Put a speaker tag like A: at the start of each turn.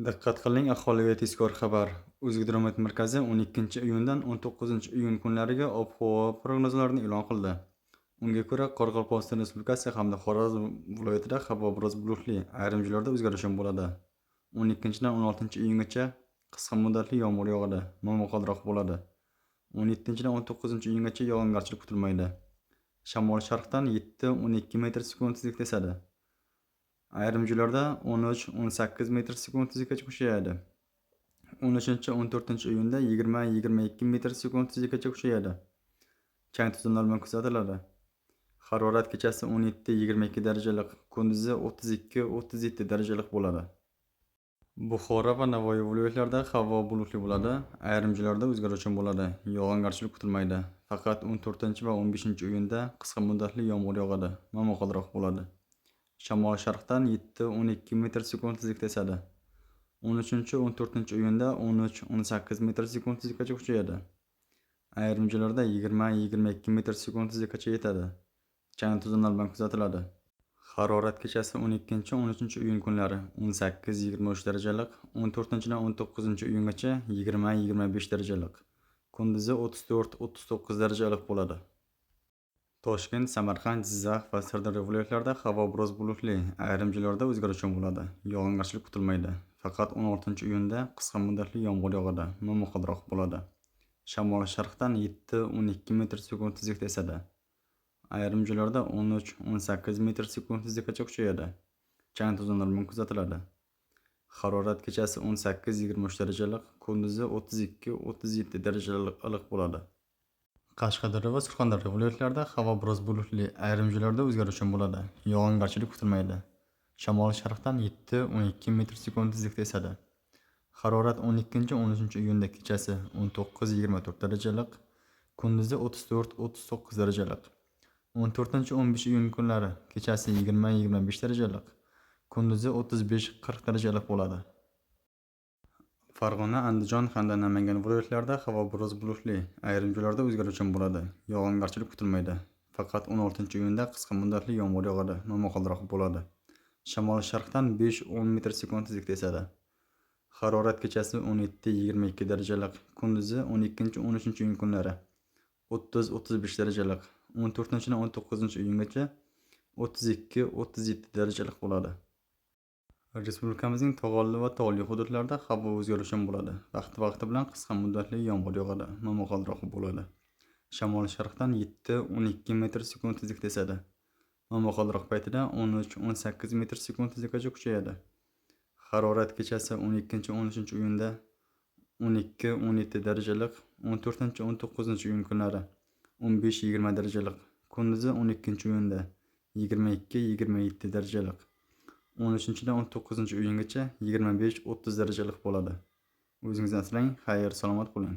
A: Diqqat qiling, aholiga tezkor xabar. O'zgidromet markazi 12 iyundan 19 iyun kunlariga ob-havo prognozlarini e'lon qildi. Unga ko'ra, Qoraqalpog'iston Respublikasi hamda Xorazm viloyatida havo biroz bulutli, ayrim joylarda o'zgaruvchan bo'ladi. 12 dan 16 iyungacha qisqa muddatli yomg'ir yog'adi, momaqaldiroq bo'ladi. 17 dan 19 iyungacha yog'ingarchilik kutilmaydi. Shamol sharqdan 7-12 metr sekund tezlikda esadi. Ayrim joylarda 13-18 metr sekund tezlikgacha kuchayadi. 13-14 iyunda 20-22 metr sekund tezlikgacha kuchayadi. Chang to'zonlar bilan kuzatiladi. Harorat kechasi 17-22 daraja iliq, kunduzi 32-37 daraja iliq bo'ladi. Buxoro va Navoiy viloyatlarida havo bulutli bo'ladi, ayrim joylarda o'zgaruvchan bo'ladi, yog'ingarchilik kutilmaydi. Faqat 14 va 15 iyunda qisqa muddatli yomg'ir yog'adi, momaqaldiroq bo'ladi. Shamol sharqdan 7-12 metr sekund tezlikda esadi. 13-14 iyunda 13-18 metr sekund tezlikgacha kuchayadi. Ayrim joylarda 20-22 metr sekund tezlikgacha yetadi. Chang to'zonlar bilan kuzatiladi. Harorat kechasi 12-13 iyun kunlari 18-23 daraja iliq, 14 dan 19 iyungacha 20-25 daraja iliq. Kunduzi 34-39 daraja iliq bo'ladi. Toshkent, Samarqand, Jizzax va Sirdaryo viloyatlarida havo biroz bulutli, ayrim joylarda o'zgaruvchan bo'ladi. Yog'ingarchilik kutilmaydi. Faqat 16 iyunda qisqa muddatli yomg'ir yog'adi, momaqaldiroq bo'ladi. Shamol sharqdan 7-12 metr sekund tezlikda esadi. Ayrim joylarda 13-18 metr sekund tezlikgacha kuchayadi. Chang to'zonlar bilan kuzatiladi. Harorat kechasi 18-23 daraja iliq, kunduzi 32-37 daraja iliq bo'ladi. Qashqadaryo va Surxondaryo viloyatlarida havo biroz bulutli, ayrim joylarda o'zgaruvchan bo'ladi. Yog'ingarchilik kutilmaydi. Shamol sharqdan 7-12 metr sekund tezlikda esadi. Harorat 12-13 iyunda kechasi 19-24 daraja iliq, kunduzi 34-39 daraja iliq. 14-15 iyun kunlari kechasi 20-25 daraja iliq, kunduzi 35-40 daraja iliq bo'ladi. Farg'ona, Andijon hamda Namangan viloyatlarida havo biroz bulutli, ayrim joylarda o'zgaruvchan bo'ladi. Yog'ingarchilik kutilmaydi. Faqat 16 iyunda qisqa muddatli yomg'ir yog'adi, momaqaldiroq bo'ladi. Shamol sharqdan 5-10 metr sekund tezlikda esadi. Harorat kechasi 17-22 daraja iliq, kunduzi 12-13 iyun kunlari 30-35 daraja iliq, 14 dan 19 iyungacha 32-37 daraja iliq bo'ladi. Respublikamizning tog'oldi va tog'li hududlarida havo o'zgaruvchan bo'ladi. Vaqti-vaqti bilan qisqa muddatli yomg'ir yog'adi, momaqaldiroq bo'ladi. Shamol sharqdan 7-12 metr sekund tezlikda esadi. Momaqaldiroq paytida 13-18 metr sekund tezlikgacha kuchayadi. Harorat kechasi 12-13 iyunda 12-17 daraja iliq, 14-19 iyun kunlari 15-20 daraja iliq, kunduzi 12 iyunda 22-27 daraja iliq. 13 dan 19 iyungacha 25-30 daraja iliq bo'ladi. O'zingizni asrang, xayr, salomat bo'ling.